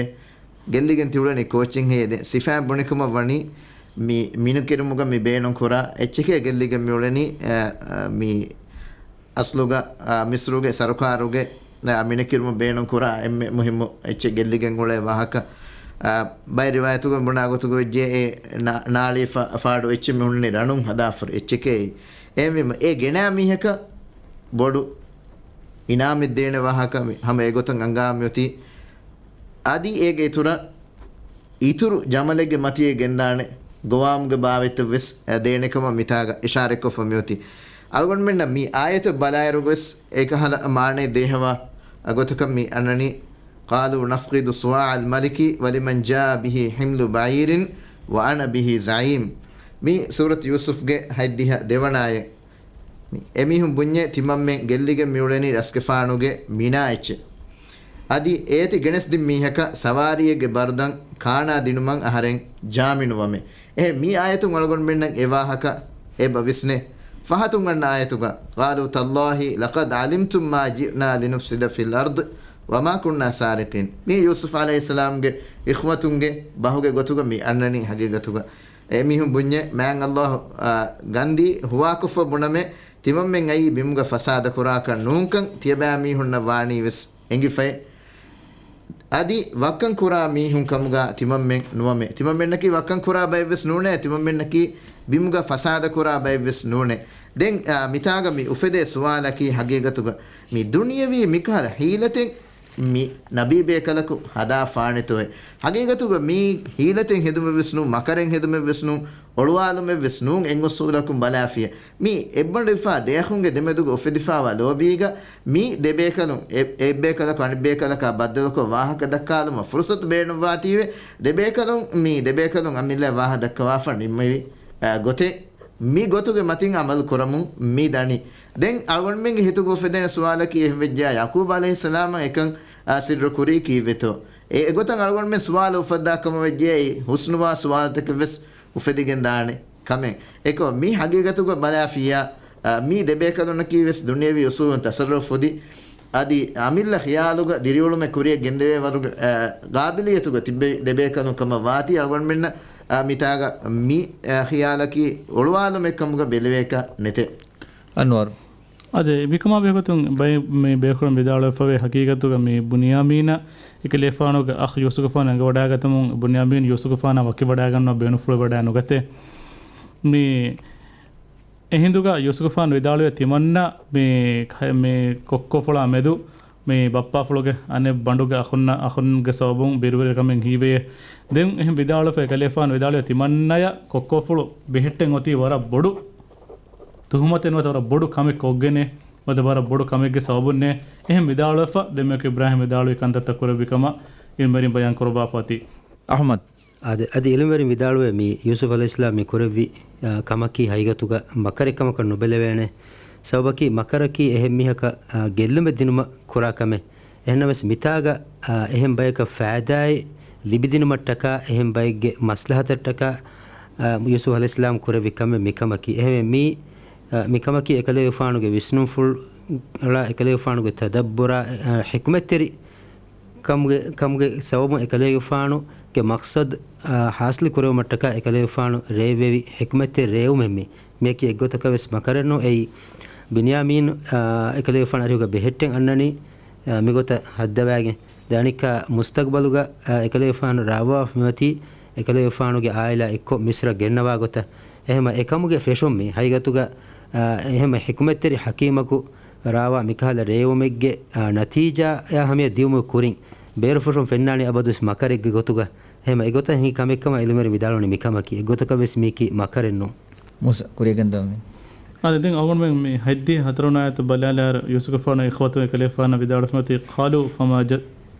ގެއްލިގެން ތިއުޅެނީ ކޯޗެއްހޭ؟ ދެން ސިފައިން ބުނިކަމަށް ވަނީ މި މިނުކިރުމުގަ މި ބޭނުން ކުރާ އެއްޗެކޭ ގެއްލިގެން މިއުޅެނީ، އާ، އާ، މި އަސްލުގަ، އާ، މިސްރުގެ ސަރުކާރުގެ، އާ، މިނެކިރުމަށް ބޭނުން ކުރާ އެންމެ މުހިއްމު އެއްޗެއް ގެއްލިގެން އުޅޭ ވާހަކަ. އާ، ބައެއް ރިވާޔަތުގަ ބުނާ ގޮތުގަ ވެއްޖެ އެ ނާ-، ނާޅީ ފަ-، ފާޑު އެއްޗެއް މި ހުންނަނީ ރަނުން ހަދާފަރު އެއްޗެކޭ. އެހެންވީމަ އެ ގެނައި މީހަކަށް ބޮޑު އިނާމެއް ދޭނެ ވާހަކަ މި ހަމަ އެގޮތަށް އަންގާ މިއޮތީ. އަދި އޭގެ އިތުރަށް އިތުރު ޖަމަލެއްގެ މަތިވެ ގެންދާނެ ގޮވާމުގެ ބާވަތްތައް ވެސް ދޭނެ ކަމަށް މިތާގަ އިޝާރަތްކޮށްފަ މިއޮތީ. އަޅުގަނޑުމެންނަށް މި އާޔަތަށް ބަލާއިރުގަވެސް އެކަހަލަ މާނައެއް ދޭހަވާ ގޮތަކަށް މި އަންނަނީ، قالوا نفقد صواع الملك ولمن جاء به حمل بعير وأنا به زعيم. މި ސޫރަތު ޔޫސުފްގެ ހަތްދިހަ ދެވަނަ އާޔަތް. އެމީހުން ބުންޏޭ ތިމަންމެން ގެއްލިގެން މިއުޅެނީ ރަސްގެފާނުގެ މިނާ އެއްޗެއް. އަދި އޭތި ގެނެސްދިން މީހަކަށް ސަވާރީއެއްގެ ބަރުދަން ކާނާ ދިނުމަށް އަހަރެން ޖާމިނުވަމޭ. އެހެން މި އާޔަތުން އަޅުގަނޑުމެންނަށް އެ ވާހަކަ އެބަ ވިސްނޭ. ފަހަތުން އަންނަ އާޔަތުގަ، قالوا تالله لقد علمتم ما جئنا لنفسد في الأرض وما كنا سارقين. މީ ޔޫސުފް ޢަލައިހިއްސަލާމްގެ އިޚްވަތުންގެ ބަހުގެ ގޮތުގަ މި އަންނަނީ ހަގީގަތުގަ. އެމީހުން ބުންޏޭ، މާތް ﷲ، އާ، ގަންދީ ހުވާކޮށްފަ ބުނަމޭ، ތިމަންމެން އައީ ބިމުގަ ފަސާދަ ކުރާކަށް ނޫންކަން ތިޔަބައިމީހުންނަށް ވާނީވެސް އެނގިފައި. އަދި ވައްކަން ކުރާ މީހުން ކަމުގަ ތިމަންމެން ނުވަމޭ. ތިމަންމެންނަކީ ވައްކަން ކުރާ ބައެއްވެސް ނޫނޭ. ތިމަންމެންނަކީ ބިމުގަ ފަސާދަ ކުރާ ބައެއްވެސް ނޫނޭ. ދެން، އާ، މިތާގަ މި އުފެދޭ ސުވާލަކީ ހަގީގަތުގަ މި ދުނިޔަވީ މިކަހަލަ ހީލަތެއް މި ނަބީ ބޭކަލަކު ހަދާފާނެތޯއޭ. ހަގީގަތުގަ މީ ހީލަތެއް ހެދުމެއްވެސް ނޫން، މަކަރެއް ހެދުމެއްވެސް ނޫން، އޮޅުވާލުމެއްވެސް ނޫން. އެއް އުސޫލަކުން ބަލާފިޔަ މީ އެއްބަނޑު އިފާ ދެއަޚުންގެ ދެމެދުގަ އުފެދިފާވާ ލޯބީގަ މީ ދެބޭކަލުން އެ-، އެއްބޭކަލަކު އަނެއްބޭކަލަކާ ބައްދަލުކޮށް ވާހަކަ ދައްކާލުމަށް ފުރުސަތު ބޭނުންވާތީވެ. ދެބޭކަލުން މީ ދެބޭކަލުން އަމިއްލަ ވާހަކަ ދައްކަވާފަ ނިންމެވި، އަ، ގޮތެއް. މި ގޮތުގެ މަތިން އަމަލު ކުރަމުން މި ދަނީ. ދެން އަޅުގަނޑުމެންގެ ހިތުގަ އުފެދޭނެ ސުވާލަކީ އެހެން ވެއްޖެޔާ ޔަޢުޤޫބް ޢަލައިހިއްސަލާމަށް އެކަން، އާ، ސިއްރު ކުރީ ކީއްވެތޯ؟ އެ، އެގޮތަށް އަޅުގަނޑުމެން ސުވާލު އުފައްދާ ކަމަށް ވެއްޖެޔާ އެއީ ހުސްނުވާ ސުވާލުތަކެއް ވެސް އުފެދިގެން ދާނެ ކަމެއް. އެކަމަކު މި ހަގީގަތުގަ ބަލާފިޔާ، އާ، މީ ދެބޭކަލުންނަކީ ވެސް ދުނިޔެވީ އުސޫލުން ތަޞައްރަފު ފުދި، އަދި އަމިއްލަ ޚިޔާލުގަ ދިރިއުޅުމެއް ކުރިއަށް ގެންދެވޭ ވަރުގެ، އާ، ގާބިލިއްޔަތުގަ ތިއްބެވި ދެބޭކަލުން ކަމަށް ވާތީ އަޅުގަނޑުމެންނަށް، އާ، މިތާގަ މި، އާ، ޚިޔާލަކީ އޮޅުވާލުމެއް ކަމުގަ ބެލެވޭކަށް ނެތޭ. އަންވަރު. އަދި މިކަމާ ބެހޭގޮތުން ބައި-، މި ބޭފުޅުން ވިދާޅުވެފަވޭ ހަގީގަތުގަ މި ބުންޔާމީނަށް އެކަލޭފާނުގެ އަޚް ޔޫސުފާނު އެނގިވަޑާގަތަމުން ބުންޔާމީން ޔޫސުފާނާ ވަކިވަޑާގަންނަވާ ބޭނުންފުޅުވަޑާ ނުގަތޭ. މި އެހިނދުގަ ޔޫސުފާނު ވިދާޅުވޭ ތިމަންނަ މި ކަ-، މި ކޮއްކޮފުޅާ މެދު މި ބައްޕާފުޅުގެ އަނެއް ބަނޑުގެ އަޚުންނަށް، އަޚުންގެ ސަބަބުން ބިރުވެރިކަމެއް ހީވެޔޭ. ދެން އެހެން ވިދާޅުވެފަ އެކަލޭފާނު ވިދާޅުވޭ ތިމަންނަޔަށް ކޮއްކޮފުޅު ބެހެއްޓެން އޮތީ ވަރަށް ބޮޑު ތުހުމަތެއް ނުވަތަ ވަރަށް ބޮޑު ކަމެއް ކޮށްގެނޭ، ނުވަތަ ވަރަށް ބޮޑު ކަމެއްގެ ސަބަބުންނޭ. އެހެން ވިދާޅުވެފަ ދެން މަލަކު އިބްރާހީމް ވިދާޅުވި ކަންތައްތައް ކުރެއްވި ކަމަށް ޢިލްމުވެރިން ބަޔާން ކުރައްވާފަ އޮތީ. އަޙްމަދު. އާދެ، އަދި ޢިލްމުވެރިން ވިދާޅުވޭ މި ޔޫސުފް ޢަލައިހިއްސަލާމް މި ކުރެއްވި، އާ، ކަމަކީ ހަގީގަތުގަ މަކަރެއް ކަމަކަށް ނުބެލެވޭނެ. ސަބަބަކީ މަކަރަކީ އެހެން މީހަކަށް، އާ، ގެއްލުމެއް ދިނުމަށް ކުރާ ކަމެއް. އެހެންނަމަވެސް މިތާގަ، އާ، އެހެން ބަޔަކަށް ފައިދާއެއް ލިބިދިނުމަށްޓަކާ، އެހެން ބައެއްގެ މަސްލަހަތަށްޓަކާ، އާ، ޔޫސުފް ޢަލައިހިއްސަލާމް ކުރެއްވި ކަމެއް މިކަމަކީ. އެހެންވެ މީ، އާ، މިކަމަކީ އެކަލޭގެފާނުގެ ވިސްނުންފުޅާ، އެކަލޭގެފާނުގެ ތަދައްބުރާ، އާ، ޙިކުމަތްތެރި ކަމުގެ، ކަމުގެ ސަބަބުން އެކަލޭގެފާނުގެ މަޤްޞަދު، އާ، ޙާޞިލު ކުރެވުމަށްޓަކާ އެކަލޭގެފާނު ރޭވެވި ޙިކުމަތްތެރި ރޭވުމެއް މީ. މިޔަކީ އެއްގޮތަކަށް ވެސް މަކަރެއް ނޫން. އެއީ ބިންޔާމީން، އާ، އެކަލޭގެފާނު އަރިހުގަ ބެހެއްޓެން އަންނަނީ، އާ، މިގޮތަށް ހައްދަވާގެން. ދެން އަނެއްކާ މުސްތަޤްބަލުގަ، އާ، އެކަލޭގެފާނު ރާވާފަ މިއޮތީ އެކަލޭގެފާނުގެ ޢާއިލާ އެއްކޮށް މިޞްރަށް ގެންނަވާ ގޮތަށް. އެހެންވެ އެކަމުގެ ފެށުން މީ ހަގީގަތުގަ، އާ، އެހެންވެ ޙިކުމަތްތެރި ޙަކީމަކު ރާވާ މިކަހަލަ ރޭވުމެއްގެ، އާ، ނަތީޖާއާ ހަމަޔަ ދިއުމުގެ ކުރިން ބޭރުފުށުން ފެންނާނީ އަބަދުވެސް މަކަރެއްގެ ގޮތުގަ. އެހެންވެ އެގޮތަށް ހިނގި ކަމެއްކަމަށް ޢިލްމުވެރިން ވިދާޅުވަނީ މިކަމަކީ. އެއްގޮތަކަށް ވެސް މީކީ މަކަރެއް ނޫން. މޫސާ، ކުރިއަށް ގެންދަވަމޭ. އާދެ، ދެން އަޅުގަނޑުމެން މި ހަތްދިހަ ހަތަރު ނާޔަތު ބަލާލާއިރު، ޔޫސުފްގެފާނު އިޚްވަތުން އެކަލޭގެފާނަށް ވިދާޅުވެފައި އޮތީ، ޤާލޫ ފަމާ ޖަ-،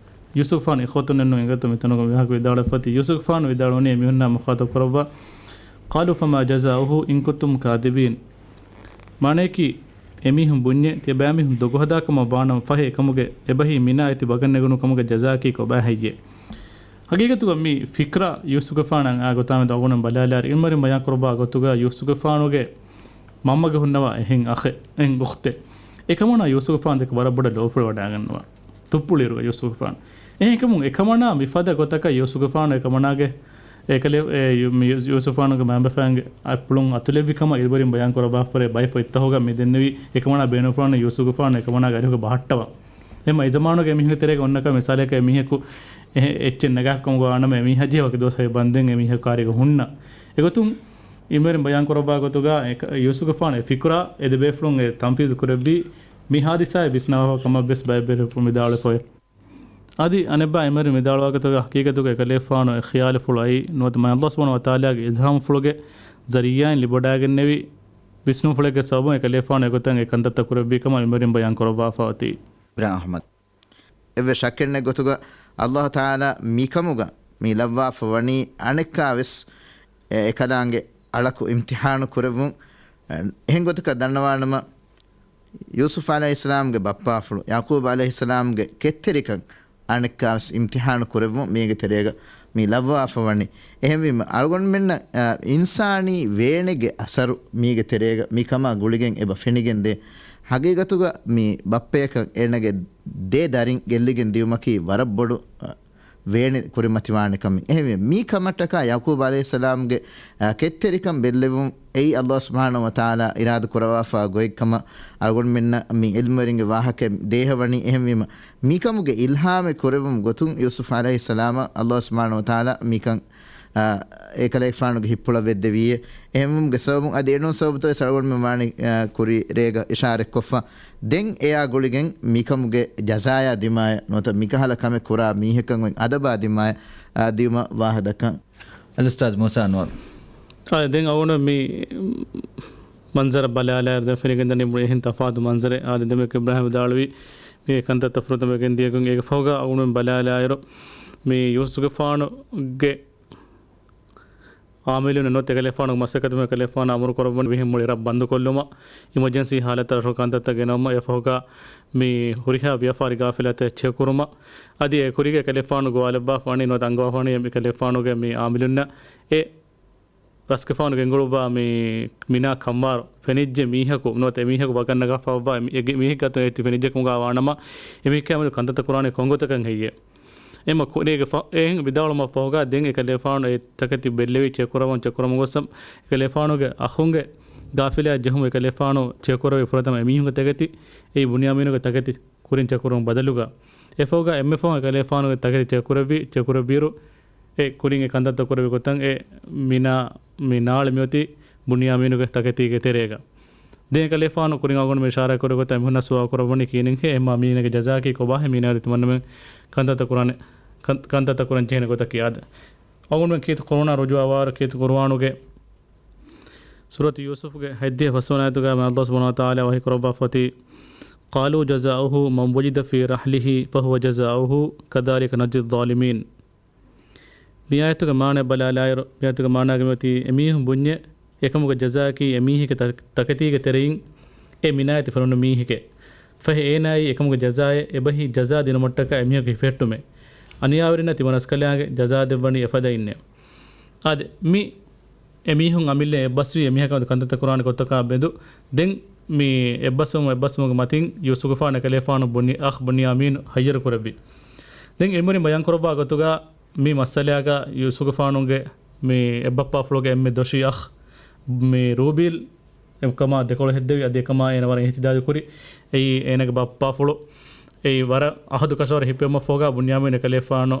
ޔޫސުފްގެފާނު އިޚްވަތުންނެއްނު އެނގޭތޯ މިތަނުގަ މިވާހަކަ ވިދާޅުވެފައި އޮތީ. ޔޫސުފްގެފާނު ވިދާޅުވަނީ އެމީހުންނާ މުޚާޠަބު ކުރައްވާ، ޤާލޫ ފަމާ ޖަޒާއުހޫ އިން ކުންތުމް ކާޛިބީން. މާނަޔަކީ، އެމީހުން ބުންޏޭ، ތިޔަބައިމީހުން ދޮގުހަދާކަމަށް ވާނަމަ ފަހެ، އެކަމުގެ އެބަހީ މިނާ އެތި ބަގަށް ނެގުނު ކަމުގެ ޖަޒާއަކީ ކޮބާ ހެއްޔޭ؟ ހަގީގަތުގަ މި ފިކްރާ ޔޫސުފްގެފާނަށް އާ ގޮތާމެދު އަޅުގަނޑު ބަލާލާއިރު، ޢިލްމުވެރިން ބަޔާން ކުރައްވާ ގޮތުގަ ޔޫސުފްގެފާނުގެ މަންމަގެ ހުންނަވާ އެހެން އަޚެއް، އެހެން އުޚްތެއް. އެކަމަނާ ޔޫސުފްގެފާނު ދެކެ ވަރަށް ބޮޑަށް ލޯފުޅު ވަޑާގަންނަވާ. ތުއްޕުޅިއިރުގަ ޔޫސުފްގެފާނު. އެހެންކަމުން އެކަމަނާ މިފަދަ ގޮތަކަށް ޔޫސުފްގެފާނު އެކަމަނާގެ އެކަލޭ-، އެ ޔޫ-، މި ޔޫ-، ޔޫސުފްގެފާނުގެ މައިންބަފައިންގެ އަތްޕުޅުން އަތުލެއްވި ކަމަށް ޢިލްމުވެރިން ބަޔާން ކުރައްވާފައި ބައި ފޮތްތަހުގަ މި ދެންނެވި އެކަމަނާ ބޭނުންފުޅުވަނީ ޔޫސުފްގެފާނު އެކަމަނާގެ އަރިހުގަ ބަހައްޓަވާ. އެހެން އެ ޒަމާނުގެ މީހުންގެ ތެރޭގަ އޮންނަކަ މިސާލަކަށް އެމީހަކު އެ-، އެއްޗެއް ނަގާފަ ކަމުގަ ވާނަމަ އެމީހާ ޖެހޭ ވަކި ދުވަސް ހަވީ ބަންދެން އެމީހަކު ކާރީގަ ހުންނަ. އެގޮތުން ޢިލްމުވެރިން ބަޔާން ކުރައްވާ ގޮތުގަ އެ-، ޔޫސުފްގެފާނު އެ ފިކުރާ އެ ދެބޭފުޅުން އެ ތަންފީޒު ކުރެއްވީ މި ހާދިސާއެއް ވިސްނާފަ ކަމަށް ވެސް ބައެއް ބޭފުޅުން ވިދާޅުވެފައި. އަދި އަނެއްބައި ޢިލްމުވެރިން ވިދާޅުވާ ގޮތުގަ ހަޤީޤަތުގަ އެކަލޭފާނު އެ ޚިޔާލުފުޅު އައީ ނުވަތަ މާތް ﷲ ސުބްޙާނަހޫ ވަތަޢާލާގެ އިލްހާމުފުޅުގެ ޒަރީޢާއިން ލިބިވަޑާގެންނެވި ވިސްނުންފުޅެއްގެ ސަބަބުން އެކަލޭފާނު އެގޮތަށް އެ ކަންތައްތައް ކުރެއްވި ކަމަށް ޢިލްމުވެރިން ބަޔާން ކުރައްވާފަ އޮތީ. އިބްރާހިމް އަޙްމަދު. އެއްވެސް ޝައްކެއް ނެތް ގޮތުގަ ﷲ ތަޢާލާ މިކަމުގަ މި ލައްވާފަ ވަނީ އަނެއްކާވެސް އެ އެކަލާނގެ އަޅަކު އިމްތިޙާނު ކުރެއްވުން. އެހެން ގޮތަކަށް ދަންނަވާނަމަ، ޔޫސުފް ޢަލައިހިއްސަލާމްގެ ބައްޕާފުޅު ޔަޢުޤޫބް ޢަލައިހިއްސަލާމްގެ ކެތްތެރިކަން އަނެއްކާވެސް އިމްތިޙާނު ކުރެއްވުން މީގެ ތެރޭގަ މި ލައްވާފަ ވަނީ. އެހެންވީމަ، އަޅުގަނޑުމެންނަށް، އާ، އިންސާނީ ވޭނެގެ އަސަރު މީގެ ތެރޭގަ މި ކަމާ ގުޅިގެން އެބަ ފެނިގެންދޭ. ހަގީގަތުގަ މި ބައްޕަޔަކަށް އޭނަގެ ދެ ދަރިން ގެއްލިގެން ދިޔުމަކީ ވަރަށް ބޮޑު، އާ، ވޭނެ ކުރިމަތިވާނެ ކަމެއް. އެހެންވެ، މި ކަމަށްޓަކާ ޔަޢުޤޫބު ޢަލައިހިއްސަލާމްގެ، އާ، ކެތްތެރިކަން ބެއްލެވުން އެއީ ﷲ ސުބްޙާނަހޫ ވަތަޢާލާ އިރާދަ ކުރަވާފާ ގޮތްކަމަށް އަޅުގަނޑުމެންނަށް މި ޢިލްމުވެރިންގެ ވާހަކައިން ދޭހަވަނީ. އެހެންވީމަ، މިކަމުގެ އިލްހާމެއް ކުރެއްވުމުގެ ގޮތުން ޔޫސުފް ޢަލައިހިއްސަލާމަށް ﷲ ސުބްޙާނަހޫ ވަތަޢާލާ މިކަން، އާ، އެކަލޭގެފާނުގެ ހިތްޕުޅަށް ވެއްދެވީއޭ. އެހެންވުމުގެ ސަބަބުން އަދި އެނޫން ސަބަބުތައް ވެސް އަޅުގަނޑުމެން ވާނީ، އާ، ކުރީ ރޭގަ އިޝާރަތްކޮށްފަ. ދެން އެއާ ގުޅިގެން މިކަމުގެ ޖަޒާޔާ ދިމާޔަށް ނުވަތަ މިކަހަލަ ކަމެއް ކުރާ މީހަކަށް އޮތް އަދަބާ ދިމާޔަށް، އާ، ދިއުމަށް ވާހަކަ ދައްކަން. އަލްއުސްތާޛް މޫސާ އަންވަރު. އާ، ދެން އަޅުގަނޑު މި މަންޒަރަށް ބަލާލާއިރު ދެން ފެނިގެންދަނީ މުޅި އެހެން ތަފާތު މަންޒަރެއް. އާ، ދެން ދެމެކެ އިބްރާހީމް ވިދާޅުވީ މި ކަންތައްތައް ފުރަތަމަ ގެންދިޔަގޮތް. އޭގެ ފަހުގަ އަޅުގަނޑު ބަލާލާއިރު މި ޔޫސުފްގެފާނުގެ އާމިލުން ނުވަތަ އެކަލޭގެފާނުގެ މަސައްކަތު އެކަލޭގެފާނާ އަމުރު ކުރައްވަން ވިހި މުޅި ރަށް ބަންދުކޮށްލުމަށް، އިމަޖެންސީ ހާލަތަށް ކަންތައްތައް ގެނައުމަށް، އެފަހުގަ މި ހުރިހާ ވިޔަފާރި ގާފިލާތެއް ޗެކްކުރުމަށް، އަދި އެކުރީގަ އެކަލޭގެފާނު ގޮވާލައްވާފަ ވަނީ ނުވަތަ އަންގަވާފަ ވަނީ އެކަލޭގެފާނުގެ މި އާމިލުންނަށް އެ ރަސްގެފާނު ގެންގުޅުއްވާ މި މިނާ ކަންވާރު ފެނިއްޖެ މީހަކު ނުވަތަ އެމީހަކު ވަގަށް ނަގާފައިވާ މި އެ މީހެއްގެ އަތުން އެ ތި ފެނިއްޖެ ކަމުގަ ވާނަމަ، އެމީހަކާ މެދު ކަންތައްތައް ކުރާނީ ކޮންގޮތަކަށް ހެއްޔޭ؟ އެމަ ކުރީގެ ފަ-، އެހެން ވިދާޅުވުމަށް ފަހުގަ ދެން އެކަލޭގެފާނު އެ ތަކެތި ބެއްލެވި ޗެކްކުރަމުން، ޗެކްކުރަމުން ގޮއްސަ އެކަލޭގެފާނުގެ އަޚުންގެ ގާފިލާ ޖެހުމުން އެކަލޭގެފާނު ޗެކްކުރެއްވި ފުރަތަމަ އެމީހުންގެ ތަކެތި އެއީ ބުންޔާމީނުގެ ތަކެތި ކުރިން ޗެކްކުރުމުގެ ބަދަލުގަ. އެފަހުގަ އެންމެ ފަހުން އެކަލޭގެފާނުގެ ތަކެތި ޗެކްކުރެއްވި، ޗެކްކުރެއްވިއިރު އެ ކުރިން އެ ކަންތައްތައް ކުރެއްވި ގޮތަށް އެ މިނާ، މި ނާޅި މިއޮތީ ބުންޔާމީނުގެ ތަކެތީގެ ތެރޭގަ. ދެން އެކަލޭގެފާނު ކުރިން އަޅުގަނޑު މި އިޝާރާތް ކުރި ގޮތަށް އެމީހުންނާ ސުވާލު ކުރައްވަނީ ކިހިނެއްހޭ އެމާ މީނަގެ ޖަޒާއަކީ ކޮބާހޭ މީނާ ތިމަންނަމެން ކަންތައްތައް ކުރާނެ، ކަން-، ކަންތައްތައް ކުރަން ޖެހޭނެ ގޮތަކީ އާދެ. އަޅުގަނޑުމެން ކީރިތި ޤުރުއާނާ ރުޖޫޢަވާއިރު ކީރިތި ޤުރުއާނުގެ ސޫރަތު ޔޫސުފްގެ ހަތްދިހަ ފަސްވަނަ އާޔަތުގަ މި ﷲ ސުބްޙާނަހޫ ވަތަޢާލާ ވަޙީ ކުރައްވާފައޮތީ، قَالُوا جَزَاؤُهُ مَنْ وُجِدَ فِي رَحْلِهِ فَهُوَ جَزَاؤُهُ كَذَٰلِكَ نَجْزِي الظَّالِمِينَ. މި އާޔަތުގެ މާނަ ބަލާލާއިރު، މި އާޔަތުގެ މާނާގަ މިއޮތީ އެމީހުން ބުންޏެއް އެކަމުގެ ޖަޒާއަކީ އެމީހެއްގެ ތަ-، ތަކެތީގެ ތެރެއިން އެ މިނާއަތް ފެނުނު މީހެކޭ. ފަހެ އޭނާއީ އެކަމުގެ ޖަޒާއެއް އެބަހީ ޖަޒާ ދިނުމަށްޓަކާ އެމީހަކު ހިފެހެއްޓުމޭ. އަނިޔާވެރިންނަށް ތިމަން ރަސްކަލާނގެ ޖަޒާ ދެއްވަނީ އެފަދައިންނޭ. އާދެ، މި އެމީހުން އަމިއްލަ އެއްބަސްވީ އެމީހަކާ މެދު ކަންތައްތައް ކުރާނެ ގޮތަކާ މެދު ދެން މި އެއްބަސްވުމު، އެއްބަސްވުމުގެ މަތިން ޔޫސުފްގެފާނު އެކަލޭގެފާނު ބުނި-، އަޚް ބުންޔާމީނު ހައްޔަރު ކުރެއްވި. ދެން އިލްމުވެރިން ބަޔާން ކުރައްވާ ގޮތުގަ މި މައްސަލައިގަ ޔޫސުފްގެފާނުގެ މި އެއްބައްޕާފުޅުގެ އެންމެ ދޮށީ އަޚް މި ރޫބީލް އެކަމާ ދެކޮޅު ހެއްދެވި، އަދި އެކަމާ އޭނަ ވަރަށް އިހްތިޖާޖު ކުރި. އެއީ އޭނަގެ ބައްޕާފުޅު. އެއީ ވަރަށް އަހަދު ކަށަވަރު ހިއްޕެވުމަށްފަހުގަ ބުންޔާމީން އެކަލޭގެފާނު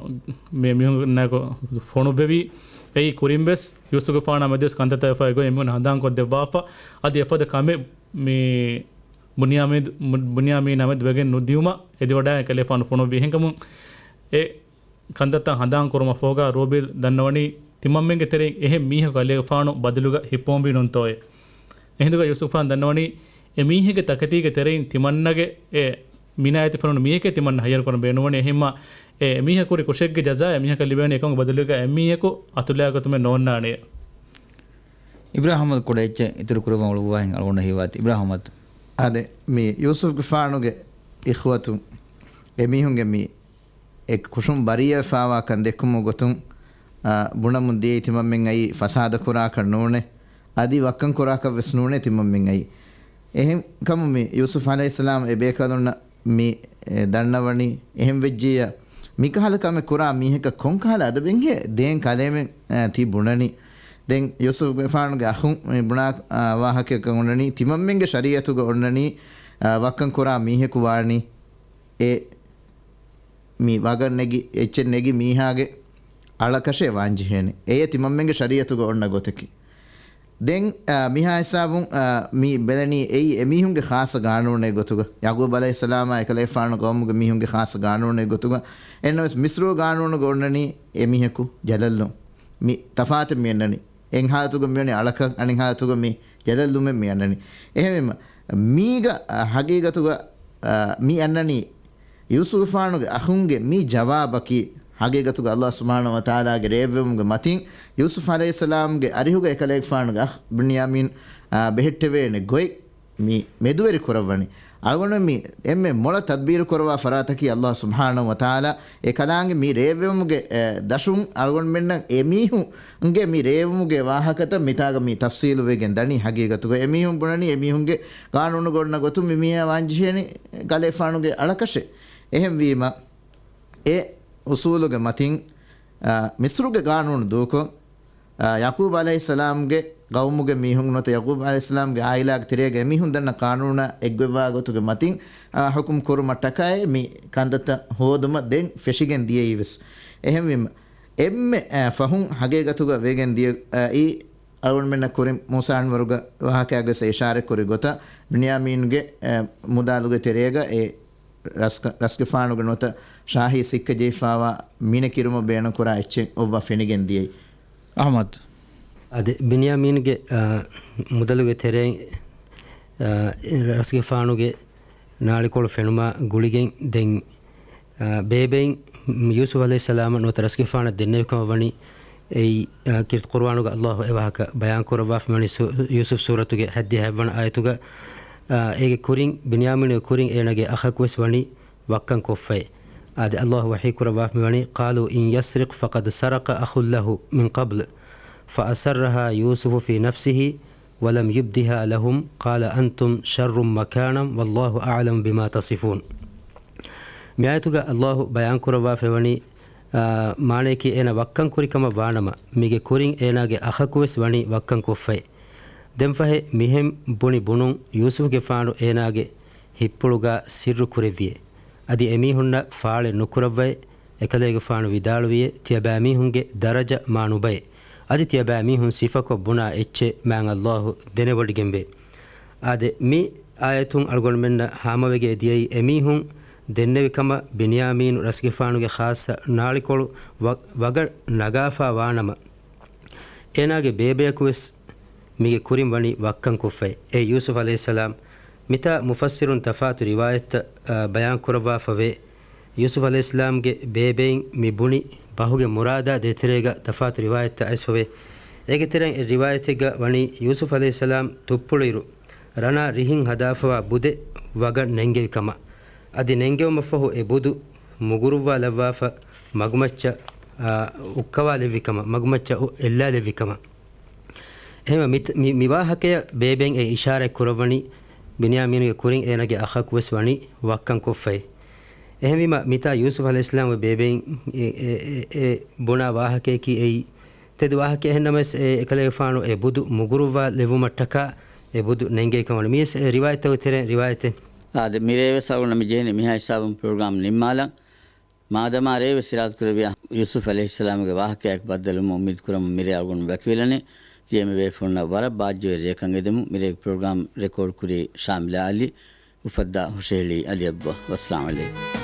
މި މީހުންނާއެކު ފޮނުއްވެވީ. އެއީ ކުރިންވެސް ޔޫސުފްގެފާނާ މެދުވެސް ކަންތައްތައް ވެފަ އެމީހުން ހަނދާންކޮށްދެއްވާފަ. އަދި އެފަދަ ކަމެއް މި ބުންޔާމީން، ބުންޔާމީނާ މެދު ވެގެން ނުދިޔުމަށް އެދިވަޑާ އެކަލޭގެފާނު ފޮނުއްވި. އެހެންކަމުން އެ ކަންތައްތައް ހަނދާން ކުރުމަށްފަހުގަ ރޫބީލް ދަންނަވަނީ ތިމަންމެންގެ ތެރެއިން އެހެން މީހަކު އެކަލޭގެފާނު ބަދަލުގަ ހިއްޕަވަންވީ ނޫންތޯއޭ. އެހިނދުގަ ޔޫސުފްގެފާނު ދަންނަވަނީ އެމީހެއްގެ ތަކެތީގެ ތެރެއިން ތިމަންނަގެ އެ މިނާއަތް ފެނުނު މީހެކޭ ތިމަންނަ ހައްޔަރު ކުރަން ބޭނުންވަނީ. އެހެންމާ އެ މީހަކު ކުރި ކުށެއްގެ ޖަޒާ އެމީހަކަށް ލިބޭނީ އެކަމުގެ ބަދަލުގަ އެމީހަކު އަތުލާ ގޮތުމެއް ނޯންނާނެ. އިބްރާހިމް ކުޑަ އެއްޗެއް އިތުރު ކުރައްވަން އުޅުއްވާހެން އަޅުގަނޑަށް ހީވާތީ. އިބްރާހިމް. އާދެ، މި ޔޫސުފްގެފާނުގެ އިޚްވަތުން އެމީހުންގެ މި އެ ކުށުން ބަރީއަވެފާވާކަން ދެއްކުމުގެ ގޮތުން، އާ، ބުނަމުން ދިޔައީ ތިމަންމެން އައީ ފަސާދަ ކުރާކަށް ނޫނޭ، އަދި ވައްކަން ކުރާކަށް ވެސް ނޫނޭ ތިމަންމެން އައީ. އެހެންކަމުން މި ޔޫސުފް ޢަލައިހިއްސަލާމް އެ ބޭކަލުންނަށް މި، އެ، ދަންނަވަނީ އެހެން ވެއްޖިއްޔާ، މިކަހަލަ ކަމެއް ކުރާ މީހަކަށް ކޮންކަހަލަ އަދަބެއްހޭ ދޭން ކަލޭމެން، އާ، ތި ބުނަނީ. ދެން ޔޫސުފްގެފާނުގެ އަޚުން މި ބުނާ، އާ، ވާހަކައަކަށް އޮންނަނީ ތިމަންމެންގެ ޝަރީއަތުގަ އޮންނަނީ، އާ، ވައްކަން ކުރާ މީހަކު ވާނީ އެ މި ވަގަށް ނެގި، އެއްޗެއް ނެގި މީހާގެ އަޅަކަށޭ ވާންޖެހޭނެ. އެޔޭ ތިމަންމެންގެ ޝަރީއަތުގަ އޮންނަ ގޮތަކީ. ދެން، އާ، މިހާ ހިސާބުން، އާ، މި ބެލެނީ އެއީ އެމީހުންގެ ޚާއްޞަ ގާނޫނެއް ގޮތުގަ، ޔަޢުޤޫބް ޢަލައިހިއްސަލާމާ އެކަލޭގެފާނު ޤައުމުގެ މީހުންގެ ޚާއްޞަ ގާނޫނެއް ގޮތުގަ. އެހެންނަމަވެސް މިޞްރު ގާނޫނުގަ އޮންނަނީ އެމީހަކު ޖަލަށްލުން. މި ތަފާތެއް މި އަންނަނީ. އެއް ހާލަތުގަ މިވަނީ އަޅަކަށް، އަނެއް ހާލަތުގަ މި ޖަލަށްލުމެއް މި އަންނަނީ. އެހެންވީމަ، މީގަ، އަ، ހަގީގަތުގަ، އަ، މި އަންނަނީ ޔޫސުފްގެފާނުގެ އަޚުންގެ މި ޖަވާބަކީ ހަގީގަތުގަ ﷲ ސުބްޙާނަހޫ ވަތަޢާލާގެ ރޭއްވެވުމުގެ މަތިން ޔޫސުފް ޢަލައިހިއްސަލާމްގެ އަރިހުގަ އެކަލޭގެފާނުގެ އަޚް ބުންޔާމީން، އަ، ބެހެއްޓެވޭނެ ގޮތް މި މެދުވެރި ކުރައްވަނީ. އަޅުގަނޑު މި އެންމެ މޮޅަށް ތަދްބީރު ކުރައްވާ ފަރާތަކީ ﷲ ސުބްޙާނަހޫ ވަތަޢާލާ އެ ކަލާނގެ މި ރޭއްވެވުމުގެ، އެ، ދަށުން އަޅުގަނޑުމެންނަށް އެމީހުންގެ މި ރޭވުމުގެ ވާހަކަތައް މިތާގަ މި ތަފްޞީލު ވެގެން ދަނީ. ހަގީގަތުގަ އެމީހުން ބުނަނީ އެމީހުންގެ ގާނޫނުގަ އޮންނަ ގޮތުން މި މީހާ ވާންޖެހޭނީ ކަލޭގެފާނުގެ އަޅަކަށޭ. އެހެންވީމަ، އެ އުސޫލުގެ މަތިން، އާ، މިސްރުގެ ގާނޫނު ދޫކޮށް، އާ، ޔަޢުޤޫބް ޢަލައިހިއްސަލާމްގެ ޤައުމުގެ މީހުން ނުވަތަ ޔަޢުޤޫބް ޢަލައިހިއްސަލާމްގެ ޢާއިލާގެ ތެރޭގަ އެމީހުން ދަންނަ ޤާނޫނާ އެއްގޮތްވާ ގޮތުގެ މަތިން، އާ، ޙުކުމް ކުރުމަށްޓަކާއި މި ކަންތައްތައް ހޯދުމަށް ދެން ފެށިގެން ދިޔައީވެސް. އެހެންވީމަ، އެންމެ، އާ، ފަހުން ޙަޤީޤަތުގަ ވެގެން ދިޔަ، އާ، އީ އަޅުގަނޑުމެންނަށް ކުރިން މޫސާ އަންވަރުގެ ވާހަކައިގަސް އިޝާރަތްކުރި ގޮތަށް، ބިންޔާމީނުގެ، އެ، މުދާލުގެ ތެރޭގަ އެ ރަސްކަ-، ރަސްގެފާނުގެ ނުވަތަ ޝާހީ ސިއްކަ ޖެހިފާވާ މިނެ ކިރުމަށް ބޭނުންކުރާ އެއްޗެއް އޮއްވާ ފެނިގެން ދިޔައީ. އަޙްމަދު. އަދި ބިންޔާމީނުގެ، އާ، މުދަލުގެ ތެރެއިން، އާ، ރަސްގެފާނުގެ ނާޅިކޮޅު ފެނުމާ ގުޅިގެން ދެން، އާ، ބޭބެއިން ޔޫސުފް ޢަލައިހިއްސަލާމަށް ނުވަތަ ރަސްގެފާނަށް ދެންނެވި ކަމަށް ވަނީ އެއީ، އާ، ކީރިތި ޤުރުއާނުގަ ﷲ އެވާހަކަ ބަޔާން ކުރައްވާފަ ވަނީ ސު-، ޔޫސުފް ސޫރަތުގެ ހައްދިހަ ހަތްވަނަ އާޔަތުގަ، އާ، އޭގެ ކުރިން ބިންޔާމީނުގެ ކުރިން އޭނާގެ އަޚަކުވެސް ވަނީ ވައްކަން ކޮށްފައި. އާދެ، ﷲ ވަޙީ ކުރައްވާފަ މިވަނީ، قالوا إن يسرق فقد سرق أخ له من قبل فأسرها يوسف في نفسه ولم يبدها لهم قال أنتم شر مكانا والله أعلم بما تصفون. މިއާޔަތުގަ ﷲ ބަޔާންކުރައްވާފައިވަނީ، އާ، މާނަޔަކީ އޭނާ ވައްކަން ކުރި ކަމަށް ވާނަމަ، މީގެ ކުރިން އޭނާގެ އަޚަކުވެސް ވަނީ ވައްކަން ކޮށްފައި. ދެންފަހެ މިހެން ބުނި ބުނުން ޔޫސުފްގެފާނު އޭނާގެ ހިތްޕުޅުގަ ސިއްރު ކުރެއްވިއޭ. އަދި އެމީހުންނަށް ފާޅެއް ނުކުރައްވައޭ، އެކަލޭގެފާނު ވިދާޅުވިއޭ، ތިޔަބައިމީހުންގެ ދަރަޖަ މާ ނުބައޭ. އަދި ތިޔަބައިމީހުން ސިފަކޮށް ބުނާ އެއްޗެއް މާތް ﷲ ދެނެވޮޑިގެންވޭ. އާދެ، މި އާޔަތުން އަޅުގަނޑުމެންނަށް ހާމަވެގެ ދިޔައީ އެމީހުން ދެންނެވި ކަމަށް ބިންޔާމީނު ރަސްގެފާނުގެ ޚާއްޞަ ނާޅިކޮޅު ވަ-، ވަގަށް ނަގާފާ ވާނަމަ، އޭނާގެ ބޭބެއަކުވެސް މީގެ ކުރިން ވަނީ ވައްކަން ކޮށްފައި. އޭ ޔޫސުފް ޢަލައިހިއްސަލާމް. މިތާ މުފައްސިރުން ތަފާތު ރިވާޔަތްތައް، އާ، ބަޔާން ކުރައްވާފަވޭ. ޔޫސުފް ޢަލައިހިއްސަލާމްގެ ބޭބެއިން މި ބުނި ބަހުގެ މުރާދާ ދޭތެރޭގަ ތަފާތު ރިވާޔަތްތައް އައިސްފަވޭ. އޭގެ ތެރެއިން އެއް ރިވާޔަތެއްގަ ވަނީ ޔޫސުފް ޢަލައިހިއްސަލާމް ތުއްޕުޅިއިރު ރަނާ ރިހިން ހަދާފަވާ ބުދެއް ވަގަށް ނެންގެވި ކަމަށް. އަދި ނެންގެވުމަށްފަހު އެ ބުދު މުގުރުއްވާލައްވާފަ މަގުމައްޗަށް، އާ، އުއްކަވާލެއްވި ކަމަށް، މަގުމައްޗަށް އު-، އެއްލާލެއްވި ކަމަށް. އެހެންވެ މި-، މި-، މި ވާހަކަޔަށް ބޭބެއިން އެ އިޝާރަތް ކުރައްވަނީ ބިންޔާމީނުގެ ކުރިން އޭނާގެ އަޚަކުވެސް ވަނީ ވައްކަން ކޮށްފައި. އެހެންވީމަ މިތާ ޔޫސުފް ޢަލައިހިއްސަލާމް ބޭބެއިން އެ، އެ، އެ، އެ ބުނާ ވާހަކަޔަކީ އެއީ ތެދު ވާހަކައެއް. އެހެންނަމަވެސް އެ އެކަލޭގެފާނު އެ ބުދު މުގުރުއްވާލެއްވުމަށްޓަކާ އެ ބުދު ނެންގެވި ކަމަށް. މިޔަސް އެ ރިވާޔަތްތަކުގެ ތެރެއިން ރިވާޔަތެއް. އާދެ، މިރޭވެސް އަޅުގަނޑަށް މި ޖެހެނީ މިހާ ހިސާބުން ޕްރޮގްރާމް ނިންމާލަން. މާދަމާ ރޭވެސް އިރާދަކުރެއްވިޔާ ޔޫސުފް ޢަލައިހިއްސަލާމުގެ ވާހަކައާއެކު ބައްދަލުވުމަށް އުއްމީދުކުރަމުން މިރޭ އަޅުގަނޑު ވަކިވެލަނީ. ތިޔަ މި ބޭފުޅުންނަށް ވަރަށް ބާއްޖަވެރި ރެއަކަށް އެދެމުން. މިރޭގެ ޕްރޮގްރާމް ރެކޯޑް ކުރީ ޝާމިލާ ޢަލީ، އުފައްދާ ހުށަހެޅީ އަލީ އަބްދުﷲ. ވައްސަލާމު ޢަލައިކުމް.